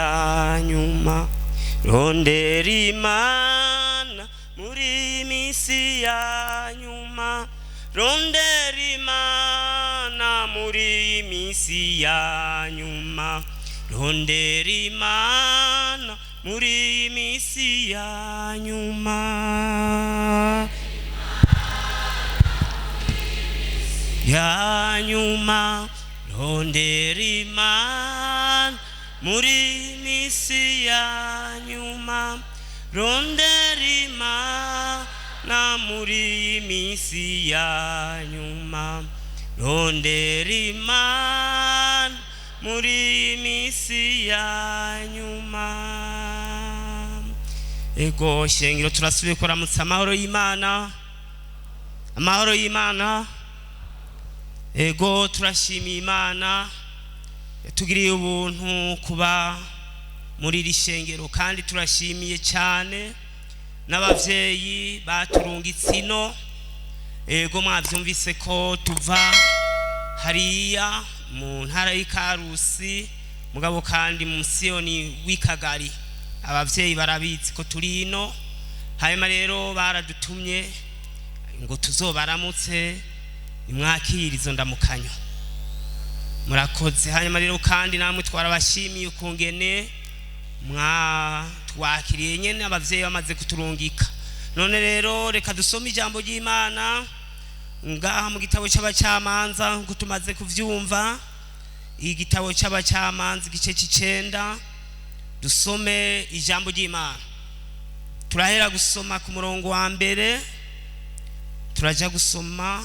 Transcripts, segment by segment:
ya nyuma, rondera Imana muri iyi minsi ya nyuma, rondera Imana muri iyi minsi ya nyuma, rondera Imana muri iyi minsi ya nyuma. Ya nyuma, rondera Imana muri iyi minsi ya nyuma, rondera Imana muri iyi minsi ya nyuma, rondera Imana muri iyi minsi ya nyuma. Ego shengero, turasubiye kuramutsa amahoro y'Imana, amahoro y'Imana. Ego, turashimiye Imana yatugiriye ubuntu kuba muri iri shengero, kandi turashimiye cyane n'abavyeyi baturungitse ino. Ego, mwavyumvise ko tuva hariya mu ntara y'Ikarusi, mugabo kandi mu Siyoni w'Ikagari. Abavyeyi barabizi ko turi ino. Hanyuma rero baradutumye ngo tuzobaramutse, nimwakire izo ndamukanyo, murakoze. Hanyuma rero kandi namwe twarabashimiye ukungene mwatwakiriye nyene abavyeyi bamaze kuturungika. None rero reka dusome ijambo ry'Imana ngaha mu gitabo c'Abacamanza, nkuko tumaze kuvyumva. Igitabo c'Abacamanza, igice c'icenda, dusome ijambo ry'Imana. Turahera gusoma ku murongo wa mbere, turaja gusoma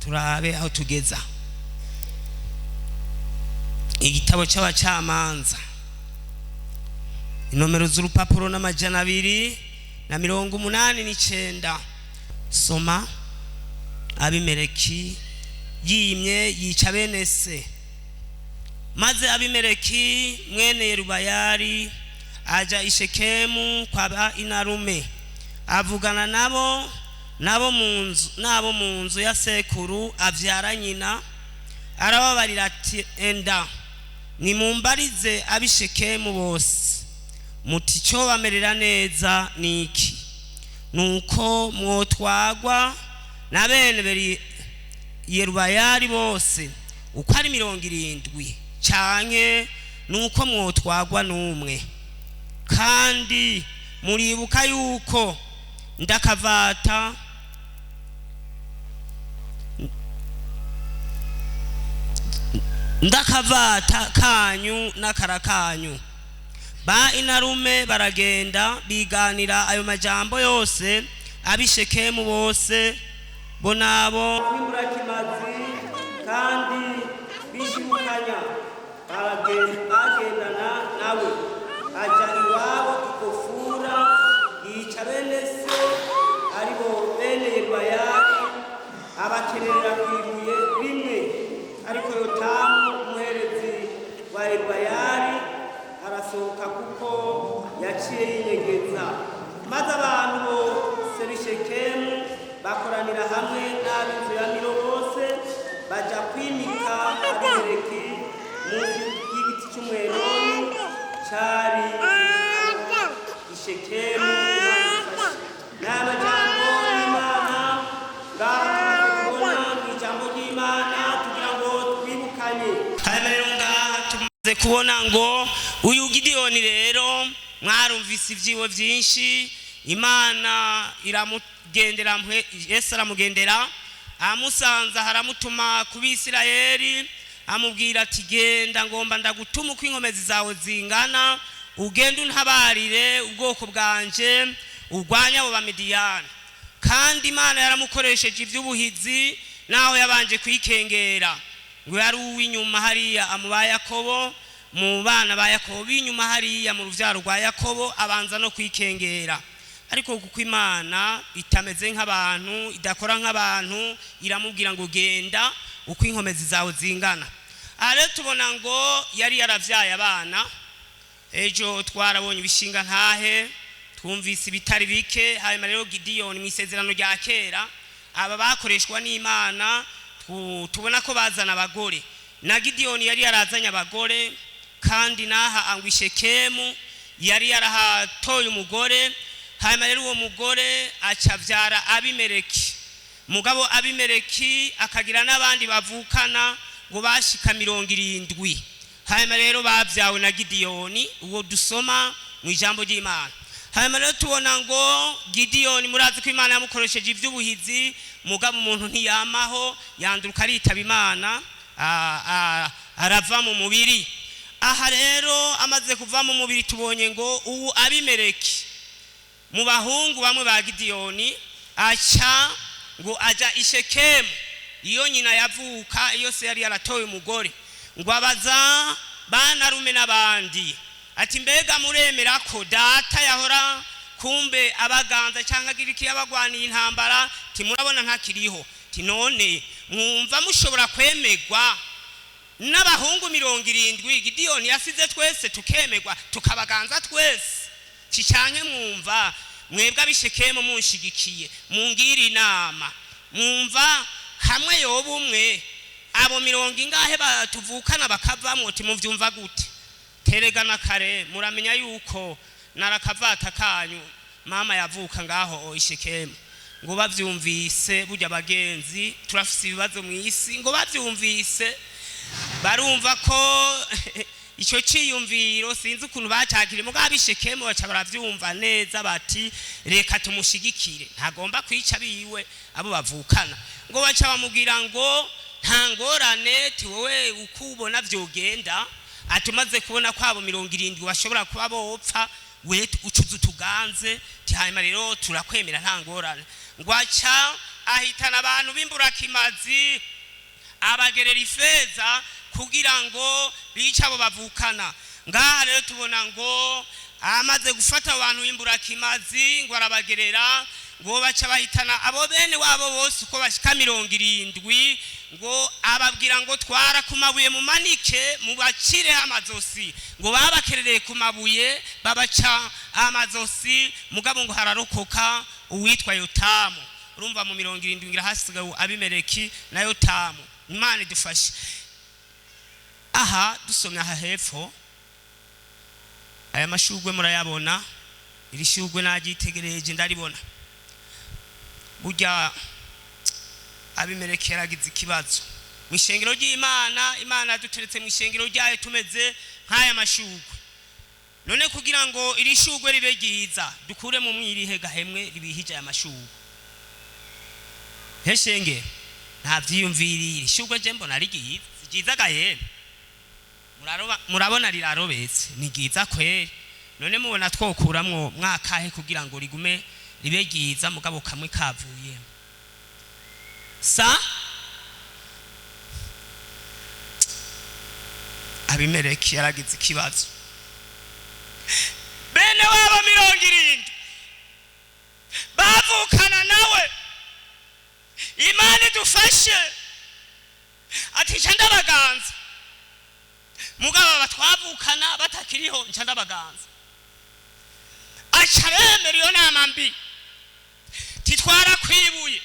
turabe aho tugeza. Igitabo c'Abacamanza, inomero z'urupapuro n'289. Soma. Abimeleki yimye yica bene se. Maze Abimeleki mwene Yerubayali aja i Shekemu kwa ba inarume, avugana nabo n'abo mu nzu ya sekuru avyara nyina, arababarira ati: "Enda nimumbarize ab'i Shekemu bose muti: 'Cyo bamerera neza niki? Nuko mwotwagwa na bene beri Yerubayali bose uko ari 70, canke nuko mwotwagwa n'umwe?' Kandi muribuka yuko ndakavata kanyu n'akara kanyu." Ba inarume baragenda biganira ayo majambo yose ab'i Shekemu bose, bo nabo b'imburakimazi kandi bishimukanya bagendana nawe. Aja iwabo ikofura, yica bene se, aribo bene Yerubayali, abakerera ku ibuye rimwe. Ariko Yotamu umuherezi wa Yerubayali arasohoka, kuko yaciye yinyegeza. Maze abantu bose b'i Shekemu bakoranira hamwe n'ab'inzu ya Milo bose, baja kwimika Abimeleki munsi y'igiti c'umweroni cari i Shekemu. N'amajambo y'Imana ngaha tumaze kubona mu ijambo ry'Imana, tugira ngo twibukanye. Hanyuma rero ngaha tumaze kubona ngo uyu Gidiyoni rero, mwarumvise ibyiwe byinshi. Imana iramugendera, Yesu aramugendera, amusanze haramutuma ku Bisirayeli, amubwira ati: "Genda, ngomba ndagutuma uko inkomezi zawe zingana, ugende untabarire ubwoko bwanje, urwanye abo Bamidiyani." Kandi Imana yaramukoresheje iby'ubuhizi, naho yabanje kwikengera ngo yari uw'inyuma hariya mu ba Yakobo, mu bana ba Yakobo b'inyuma hariya mu rubyaro rwa Yakobo, abanza no kwikengera. Ariko kuko Imana itameze nk'abantu, idakora nk'abantu, iramubwira ngo: "Genda uko inkomezi zawe zingana." Aha rero tubona ngo yari yaravyaye abana. Ejo twarabonye ibishinga ntahe, twumvise ibitari bike. Hanyuma rero Gidiyoni, mu isezerano rya kera, aba bakoreshwa n'Imana tubona ko bazana abagore, na Gidiyoni yari yarazanye abagore. Kandi n'aha angwa Ishekemu yari yarahatoye umugore. Hanyuma rero uwo mugore acabyara Abimeleki. Mugabo Abimeleki akagira n'abandi bavukana ngo bashika 70. Hanyuma rero babyawe na Gidiyoni, uwo dusoma mu ijambo ry'Imana. Hanyuma rero tubona ngo Gidiyoni, murazi ko Imana yamukoresheje iby'ubuhizi, mugabo umuntu ntiyamaho, yanduruka aritaba Imana, arava mu mubiri. Aha rero amaze kuva mu mubiri, tubonye ngo ubu Abimeleki mu bahungu bamwe ba Gidiyoni aca ngo aja Ishekemu iyo nyina yavuka, iyo se yari yaratoye umugore, ngo abaza banarume n'abandi ati: "Mbega muremera ko data yahora kumbe abaganza cyangwa agira iki, yabagwaniye intambara? Timurabona ntakiriho. None mwumva mushobora kwemerwa n'abahungu 70 Gidiyoni yasize, twese tukemerwa tukabaganza twese? Kicanke mwumva mwebwe ab'Ishekemu munshigikiye, mungira inama, mwumva hamwe yoba umwe, abo mirongo ingahe batuvukana bakavamwo, timuvyumva gute?" Teregana kare muramenya yuko narakavata kanyu mama yavuka ngaho Ishekemu. Ngo bavyumvise, burya bagenzi turafise ibibazo mu isi, ngo bavyumvise barumva ko icyo cyiyumviro, sinzi ukuntu bacakira, mugabo ab'Ishekemu baca baravyumva neza, bati: "Reka tumushigikire, ntagomba kwica biwe abo bavukana." Ngo baca bamubwira ngo: "Nta ngorane, ti wowe uko ubona vyogenda, ati umaze kubona ko abo 70 bashobora kuba bopfa, we ucuze utuganze, ti hanyuma rero turakwemera, nta ngorane." Ngo aca ahitana abantu b'imburakimazi, abagerera ifeza kugira ngo bice abo bavukana. Ngaha rero tubona ngo amaze gufata abantu b'imburakimazi, ngo arabagerera, ngo baca bahitana abo bene wabo bose uko bashika 70. Ngo ababwira ngo: "Twara ku mabuye mumanike, mubacireho amazosi." Ngo babakerereye ku mabuye, babaca amazosi, mugabo ngo hararokoka uwitwa Yotamu. Urumva mu 70 ngira hasigaye Abimeleki na Yotamu. Imana idufashe. Aha dusomye aha hepfo, aya mashurwe murayabona. Iri shurwe naryitegereje ndaribona. Burya Abimeleki yaragize ikibazo mu ishengero ry'Imana. Imana yaduteretse mu ishengero ryayo tumeze nk'aya mashurwe. None kugira ngo iri shurwe ribe ryiza, dukure mu mwirihe gahemwe ribihije aya mashurwe? Heshenge nta vyiyumviriye, iri shurwe je mbona ari ryiza. Si ryiza gahemwe? Murabona rirarobetse, ni ryiza kweri. None mubona twokuramwo mwakahe kugira ngo rigume ribe ryiza, mugabo kamwe kavuyemo sa? Abimeleki yaragize ikibazo. Bene wabo 70 bavukana nawe, Imana idufashe, ati: "Nca ndabaganza, mugabo aba twavukana batakiriho, nca ndabaganza." Aca bemera iyo nama mbi, titwarakwibuye.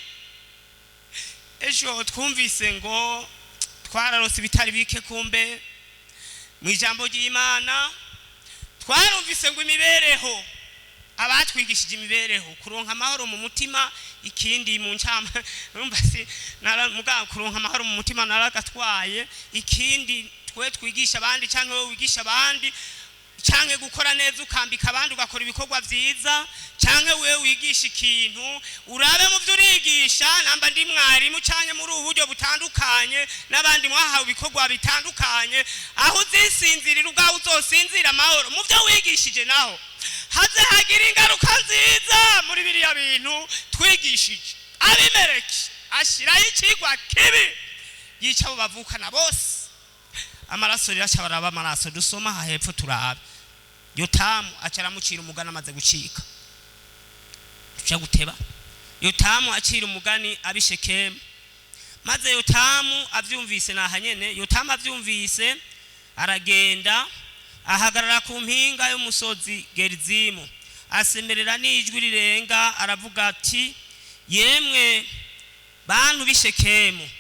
Ejo twumvise ngo twararose ibitari bike kumbe mu ijambo ry'Imana. Twarumvise ngo imibereho, abatwigishije imibereho, kuronka amahoro mu mutima, ikindi mu ncama urumva si mugabo kuronka amahoro mu mutima naragatwaye. Ikindi twe twigisha abandi, canke wowe wigisha abandi, canke gukora neza ukambika abandi, ugakora ibikorwa vyiza, canke wewe wigisha ikintu, urabe mu vyo urigisha, namba ndi mwarimu canke muri ubu buryo butandukanye n'abandi mwahawe ibikorwa bitandukanye, aho uzisinzirira ubwawe uzosinzira amahoro mu vyo wigishije, naho haze hagira ingaruka nziza muri biriya bintu twigishije. Abimeleki ashiraho ikigwa kibi, yica abo bavukana bose. Amaraso rero aca baraba amaraso. Dusoma aha hepfo turabe. Yotamu aca aramucira umugani amaze gucika. Tuca guteba. Yotamu acira umugani ab'Ishekemu. Maze Yotamu avyumvise, naha nyene, Yotamu avyumvise aragenda ahagarara ku mpinga y'umusozi Gerizimu, asemerera n'ijwi rirenga, aravuga ati: "Yemwe bantu b'Ishekemu,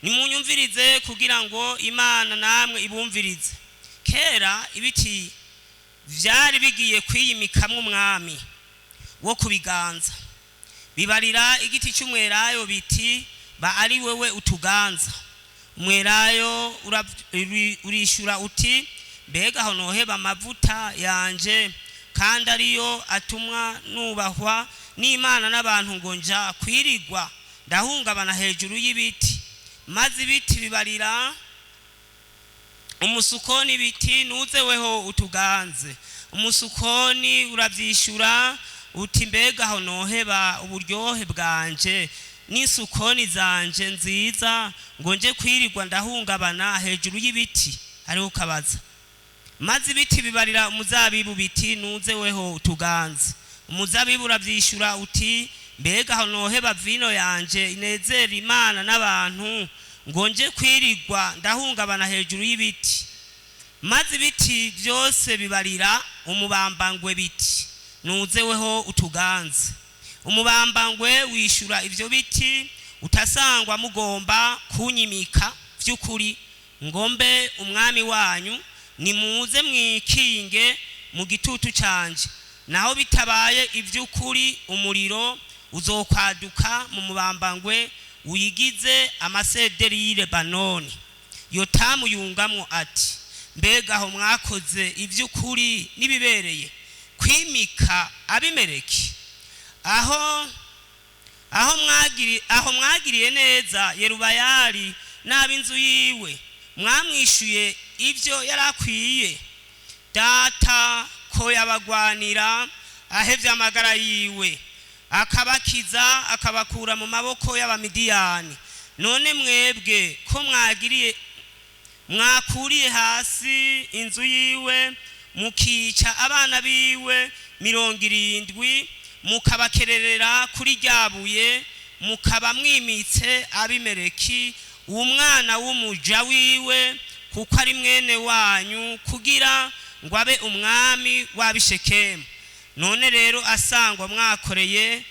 nimunyumvirize kugira ngo Imana namwe ibumvirize." Kera ibiti vyari bigiye kwiyimikamwo umwami wo kubiganza, bibarira igiti cy'umwelayo biti: "Ba ari wewe utuganza." Umwelayo urishura uti: "Mbega aho noheba amavuta yanje, kandi ariyo atumwa nubahwa n'Imana n'abantu, ngo nja kwirigwa ndahungabana hejuru y'ibiti?" Maze ibiti bibarira umusukoni biti: "Nuze weho utuganze." Umusukoni uravyishura uti: "Mbega aho noheba uburyohe bwanje n'isukoni zanje nziza, ngo nje kwirirwa ndahungabana hejuru y'ibiti?" Hariho ukabaza. Maze ibiti bibarira umuzabibu biti: "Nuze weho utuganze." Umuzabibu uravyishura uti: "Mbega aho noheba vino yanje inezera Imana n'abantu, ngo nje kwirirwa ndahungabana hejuru y'ibiti?" Maze ibiti byose bibarira umubambangwe biti: "Nuze weho utuganze." Umubambangwe wishura ivyo biti utasangwa mugomba kunyimika vy'ukuri ngombe umwami wanyu, nimuze mwikinge mu gitutu canje; naho bitabaye ivy'ukuri, umuriro uzokwaduka mu mubambangwe uyigize amasederi y'i Lebanoni. Yotamu yungamwo ati: "Mbega aho mwakoze ivy'ukuri n'ibibereye kwimika Abimeleki, aho mwagiriye neza Yerubayali n'ab'inzu yiwe, mwamwishuye ibyo yari akwiye? Data ko yabagwanira ahevye amagara yiwe, akabakiza, akabakura mu maboko y'Abamidiyani, none mwebwe ko mwagiriye, mwakuriye hasi inzu yiwe, mukica abana biwe 70, mukabakererera kuri rya buye, mukaba mwimitse Abimeleki, umwana w'umuja wiwe, kuko ari mwene wanyu, kugira ngo abe umwami w'Abishekemu? None rero asangwa mwakoreye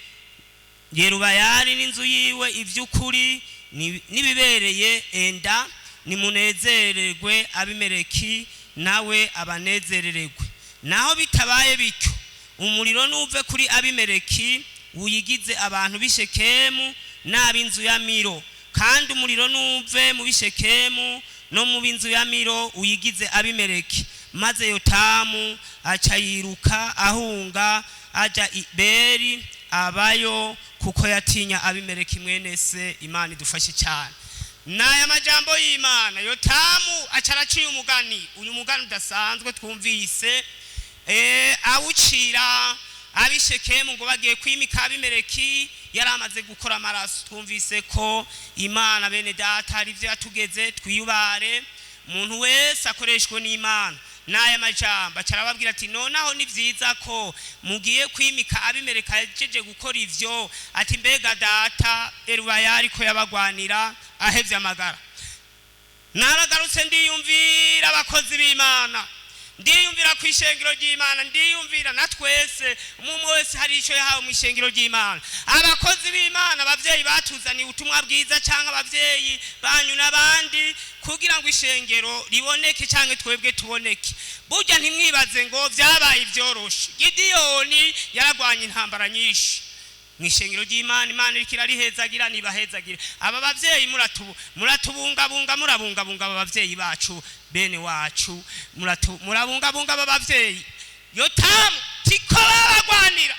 Yerubayali n'inzu yiwe iby'ukuri n'ibibereye, enda nimunezererwe, Abimeleki nawe abanezerererwe. Naho bitabaye bityo, umuriro nuve kuri Abimeleki wuyigize abantu b'Ishekemu n'ab'inzu ya Miro, kandi umuriro nuve mu b'Ishekemu no mu b'inzu ya Miro uyigize Abimeleki." Maze Yotamu aca yiruka ahunga, aja i Beri, abayo, kuko yatinya Abimeleki mwene se. Imana idufashe cyane n'aya majambo y'Imana. Yotamu aca araciye umugani, uyu mugani udasanzwe twumvise, awucira Abishekemu ngo bagiye kwimika Abimeleki yari amaze gukora amaraso. Twumvise ko Imana, bene data, hari ibyo yatugeze. Twiyubare, umuntu wese akoreshwe n'Imana n'aya majambo. Aca arababwira ati: "Nonaho ni byiza ko mugiye kwimika Abimeleki ahejeje gukora ivyo?" Ati: "Mbega data Erubayali ko yabagwanira ahevye amagara?" Naragarutse ndiyumvira abakozi b'Imana, ndiyumvira ku ishengero ry'Imana, ndiyumvira na twese, umwe wese hari icyo yahawe mu ishengero ry'Imana. Abakozi b'Imana, ababyeyi batuzaniye ubutumwa bwiza, cyangwa ababyeyi banyu n'abandi, kugira ngo ishengero riboneke cyangwa twebwe tuboneke. Burya ntimwibaze ngo byabaye ibyoroshe. Gidiyoni yaragwanye intambara nyinshi mu ishengero ry'Imana. Imana iriko irarihezagira, nibahezagire aba bavyeyi. Muratubungabunga, murabungabunga aba bavyeyi bacu, bene wacu, murabungabunga aba bavyeyi. Yotamu tiko babagwanira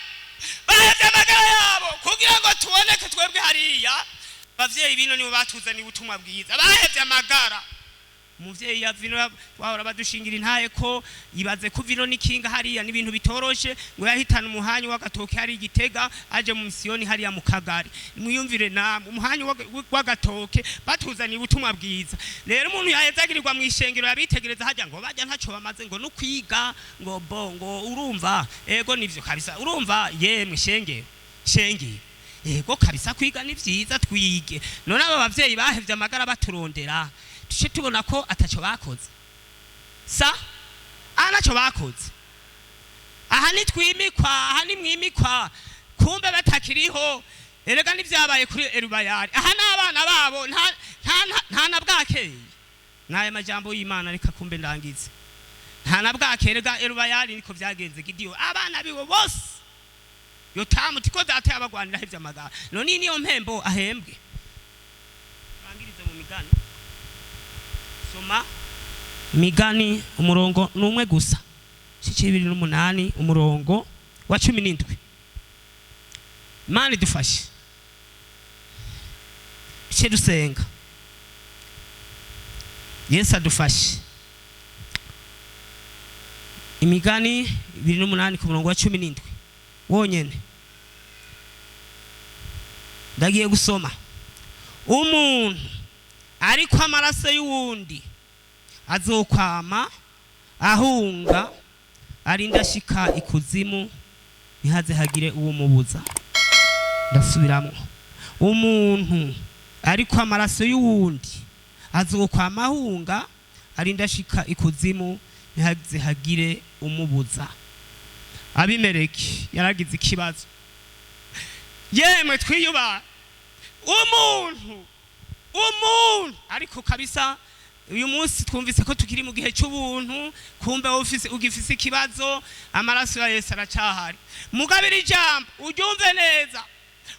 bahevye amagara yabo kugira ngo tuboneke twebwe hariya. Abavyeyi bino nibo batuzaniye ubutumwa bwiza, bahevye amagara. Umuvyeyi ya vino wahora badushingira intaye ko ibaze ko vino n'ikinga hariya n'ibintu bitoroshe, ngo yahitana umuhanyi w'agatoke hari Igitega, aje mu misiyoni hariya mu Kagari. Mwiyumvire namwe, umuhanyi w'agatoke, batuzaniye ubutumwa bwiza. Rero umuntu yahezagirirwa mu ishengero yabitegereza hajya ngo bajya ntaco bamaze, ngo nukwiga, ngo bo, ngo urumva, ego nivyo kabisa, urumva yemwe shengero, shengero, ego kabisa, kwiga ni vyiza, twige. None aba bavyeyi bahevye amagara baturondera, tuce tubona ko ataco bakoze sa anaco bakoze? Aha nitwimikwa, aha nimwimikwa, kumbe batakiriho. Erega nivyabaye kuri Erubayari, aha n'abana babo nta na bwakeye. N'aya majambo y'Imana, reka kumbe ndangize. Nta na bwakerega Erubayali niko vyagenze. Gidiyo abana biwe bose, Yotamu tiko data yabagwanira ivy'amagara. None niyo mpembo ahembwe. Turangirize mu Migani. Soma Migani, umurongo ni umwe gusa, igice 28, umurongo wa 17. Imana idufashe, ice dusenga. Yesu adufashe. Imigani 28 ku murongo wa 17 wonyene. Ndagiye gusoma. Umuntu ariko amaraso y'uwundi azokwama ahunga, arinda ashika ikuzimu, ntihaze hagire uwumubuza. Ndasubiramwo: umuntu ariko amaraso y'uwundi azokwama ahunga, arinda ashika ikuzimu, ntihaze hagire umubuza. Abimeleki yaragize ikibazo. Yemwe, twiyuba umuntu ariko kabisa. Uyu munsi twumvise ko tukiri mu gihe cy'ubuntu. Kumbe ufise, ugifise ikibazo, amaraso ya Yesu aracahari. Mugabira ijambo uryumve neza: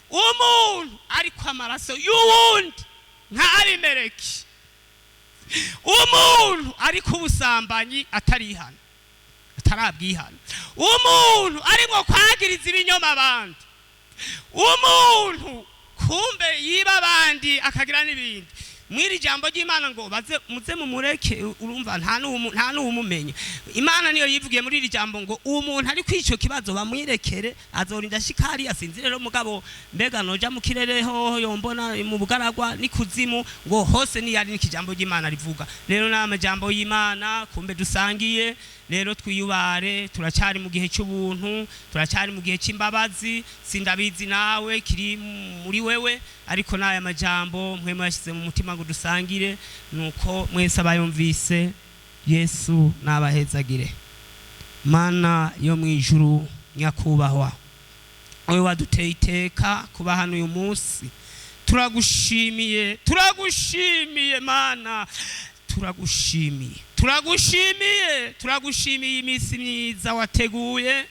umuntu ariko amaraso y'uwundi nka Abimeleki, umuntu ariko ubusambanyi atarihana, atarabwihana, umuntu arimo kwagiriza ibinyoma abandi, umuntu kumbe yiba abandi akagira n'ibindi, mw'iri jambo ry'Imana ngo baze muze mumureke. Urumva nta n'uwumumenye. Imana niyo yivugiye muri iri jambo ngo umuntu ari kwico kibazo bamwirekere, azorinda ashika hariya. Sinzi rero mugabo, mbega noja mu kirere hoho yombona mu bugaragwa n'ikuzimu ngo hose niyari n'ikijambo ry'Imana rivuga. Rero ni amajambo y'Imana kumbe dusangiye. Rero twiyubare, turacyari mu gihe cy'ubuntu, turacyari mu gihe cy'imbabazi. Sindabizi nawe kiri muri wewe, ariko n'aya majambo mwe mwashyize mu mutima ngo dusangire. Nuko mwese abayumvise, Yesu nabahezagire. Mana yo mu ijuru, nyakubahwa, wowe waduteye iteka kuba hano uyu munsi, turagushimiye, turagushimiye Mana, turagushimiye, turagushimiye, turagushimiye iminsi myiza wateguye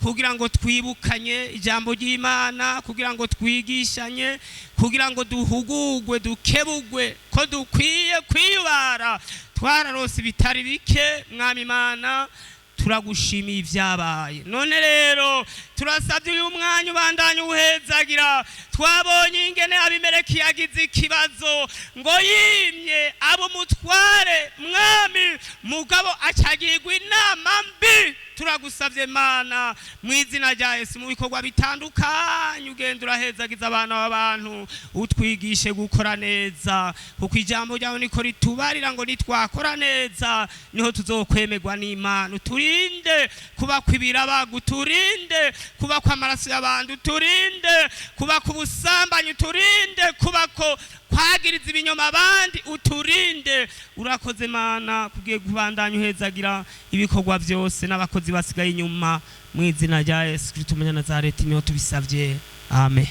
kugira ngo twibukanye ijambo ry'Imana, kugira ngo twigishanye, kugira ngo duhugurwe, dukebugwe ko dukwiye kwiyubara. Twararose ibitari bike, Mwami Imana, turagushimiye ibyabaye. None rero turasabye uyu mwanya ubandanye uhezagira. Twabonye ingene Abimeleki yagize ikibazo ngo yimye abo mutware, Mwami, mugabo acagirwa inama mbi. Turagusabye Mana, mu izina rya Yesu, mu bikorwa bitandukanye ugenda urahezagiza abana b'abantu, utwigishe gukora neza, kuko ijambo ryawe niko ritubarira ngo nitwakora neza niho tuzokwemerwa n'Imana. Uturinde kuba kw'ibirabaga, uturinde kuba kw'amaraso y'abantu, uturinde kuba k'ubusambanyi, uturinde kuba ko kwagiriza ibinyoma abandi, uturinde. Urakoze Mana, kugiye kubandanya uhezagira ibikorwa byose n'abakozi basigaye inyuma. Mu izina rya Yesu Kristo Umunyanazareti niho tubisabye, amen.